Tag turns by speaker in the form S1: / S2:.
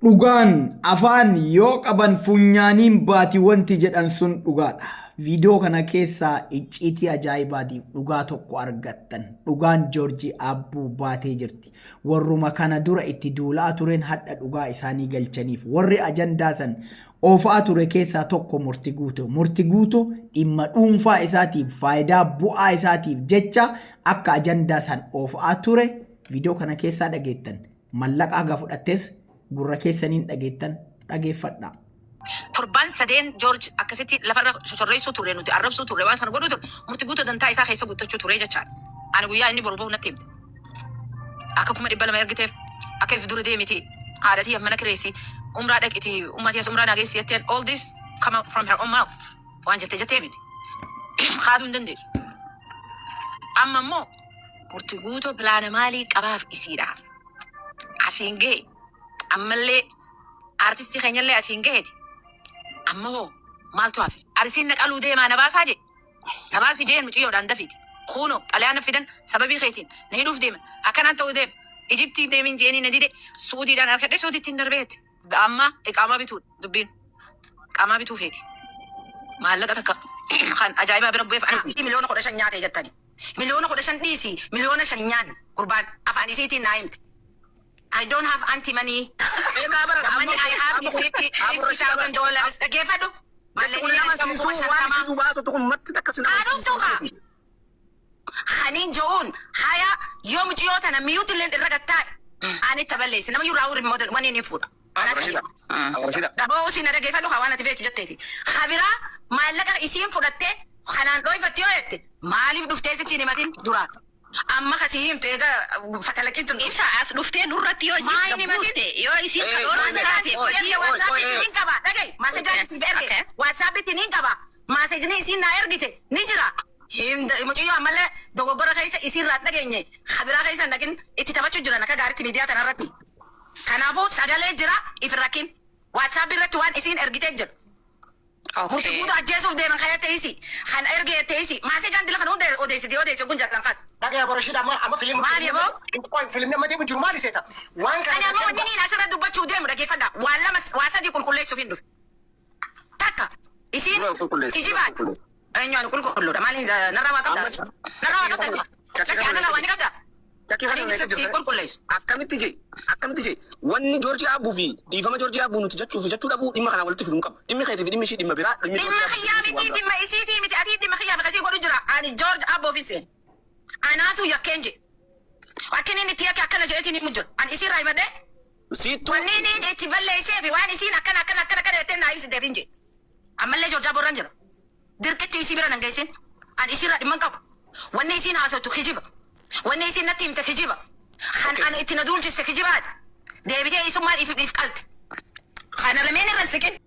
S1: Dhugaan afaan yoo qaban funyaaniin baati wanti jedhan sun dhugaadha. Viidiyoo kana keessaa icciitii ajaa'ibaatiif dhugaa tokko argattan. Dhugaan Joorjii Aabbuu baatee jirti. Warruma kana dura itti duulaa tureen hadha dhugaa isaanii galchaniif. Warri ajandaa san oofaa ture keessaa tokko Murti Guuto. Murti Guuto dhimma dhuunfaa isaatiif faayidaa bu'aa isaatiif jecha akka ajandaa san oofaa ture viidiyoo kana keessaa dhageettan. Mallaqa haga fudhattes gurra keessaniin dhageettan dhageeffadhaa.
S2: Torbaan sadeen George akkasitti lafarra sosorreessuu turre, nuti arrabsuu turre, waan sana godhuu turre, Murti Guutuu dantaa isaa keessa guuttachuu ture jechaadha. Ani guyyaa inni boru bahu natti himte. Akka 200,000 ergiteef, akka if dura deemiti haadha tiyyaaf mana kireessi, umraa dhaqiti ummaa tiyyas umraa naa geessi jetteen. All this come out from her own mouth. Waan jette jettee miti. Kaaduu hin dandeessu. Amma immoo Murti Guutoo pilaana maalii qabaaf isiidhaaf? Asiin gahe ammallee aartistii keenyallee asiin gaheeti. Amma hoo maaltu hafe? Arsiin na qaluu deemaa, na baasaa jee. Na baasi jeen mucayyoodhaan dafiiti. Kuunoo xalayaa na fidan, sababii keetiin na hidhuuf deeman. Akkanaan ta'uu deema. Ijiptii deemin jeenii na dide, Suudiidhaan harkadhee Suudiittiin darbeetti. Amma iqaamaa bituudha dubbiin. Iqaamaa bituu feeti. Maallaqa takka kan ajaa'ibaa bira bu'eef ani.
S3: 15,000,000 nyaate jettani. 15,000,000 dhiisi, 5,000,000 hin nyaanne gurbaan afaan isiitiin naa himte. I don't have anti money.
S4: Egaa bara
S3: The money I have is $50,000. Dhaggeeffadhu.
S4: Jechi kun
S3: Maallaqni
S4: nama
S3: ani qabu kuma
S4: siisuu waan
S3: shantama.
S4: ishii duubaa haasoftu kun matti takka sin
S3: Haadhumtuu kaa. Kaniin je'uun haya yoo mucayyoo tana miyuuti illee irra gattaa'e ani itti balleesse nama yuraa wuri wani ni fuudha.
S4: Abrashida. Abrashida.
S3: Dhaboo isin na dhaggeeffadhu haa waan ati beektu jetteeti. Kabiraa maallaqa isiin fudhattee kanaan dhooyfatti yoo jette, maaliif dhuftee sitti hin himatin duraan? Amma kasii himtu eega fatalaqiin tun
S5: Ibsa as dhuftee nurratti yoo
S3: Maa
S5: isiin
S3: hin himatin?
S5: gabbuuste, yoo isiin kan Oromoo taate
S3: Erge WhatsAppitti niin qaba, dhagayi, messageen isiif erge WhatsAppitti niin qaba, messageni isiin naa ergite ni jira. Mucayyoo ammallee dogoggora keessa isiirraa dhageenye kabiraa keessa hin dhaqin, itti taphachuu jiran akka gaariitti miidiyaa tanarratti. Kanaafuu sagalee jira, if rakkin WhatsApp irratti waan isiin ergitee jira. Murti Guutuu ajjeesuuf deeman kayatte isi kan erge jette isi messagaan dila kan hunda odeessiti, odeesse kun jallan kaas.
S4: Dhagaya Abrashida, amma amma filimni
S3: Maali aboo?
S4: Filimni amma deemu jiru maali seeta? Waan kana
S3: Ani amma wanni niin asirra dubbachuu deemu, dhaggeeffadha, waan lama waa sadii qulqulleessuuf hin dhufe. Takka, isiin
S4: Dura qulqulleessi.
S3: kijibaan eenyu ani qulqulluudha, maali narraa waa qabda, narraa waa qabda, lakki anarraa waa ni qabda.
S4: Shakkii
S3: Kan inni
S4: kana
S3: siif qulqulleessu.
S4: Akkamitti je wanni Joorjii Aabbuu fi dhiifama Joorjii Aabbuu nuti jechuu fi jechuu dhabuu dhimma kanaa walitti fiduu hin qabu. Dhimmi keetii fi dhimmi ishii dhimma biraa, dhimmi
S3: Dhimma
S4: Joorjii
S3: kiyyaa
S4: Aabbuu
S3: miti, dhimma isiitii miti, ati dhimma kiyyaa fi kasii godhu jira. Ani George Abboof hin seene. Anaatu yakkeen je. Akki inni itti yakke akkana jeetiin himu jira. Ani isiirraa himadhee
S4: Siittuu
S3: wanni inni itti balleessee fi waan isiin akkana akkana akkana akkana jettee naa ibsiteef hin je. Ammallee George Abboo irra hin jira. Dirqitti isii bira nan geessin. Ani isiirraa dhimma hin qabu. Wanni isiin haasoftu kijiba. Wanni isiin natti himte kijiba. Kan ani itti na duulchiste kijibaadha. Deebitee isummaan if qalte. Kana lameen irra hin siqin.